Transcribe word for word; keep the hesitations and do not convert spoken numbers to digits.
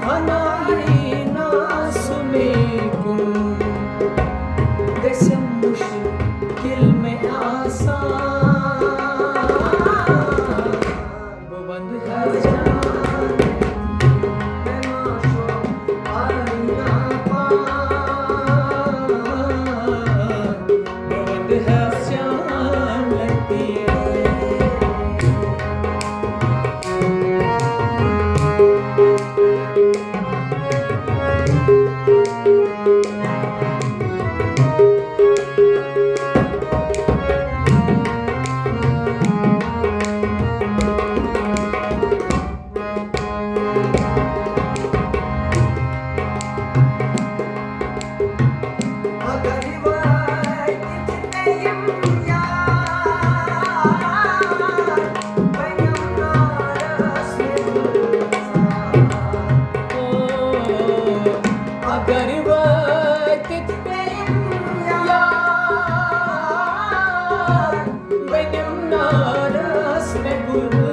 ہنائی ناز مےٚ کُن گژھٮ۪م مُشکِل مےٚ آسان۔ بہٕ وَنہٕ ہر جان، مےٚ ما چھُ آینا پان۔ بہٕ وَنہٕ ہر جان لطیف۔ اگر وٲتِتھ پیٚیِم یار، بہٕ نِمہٕ نارس مےٚ گُل۔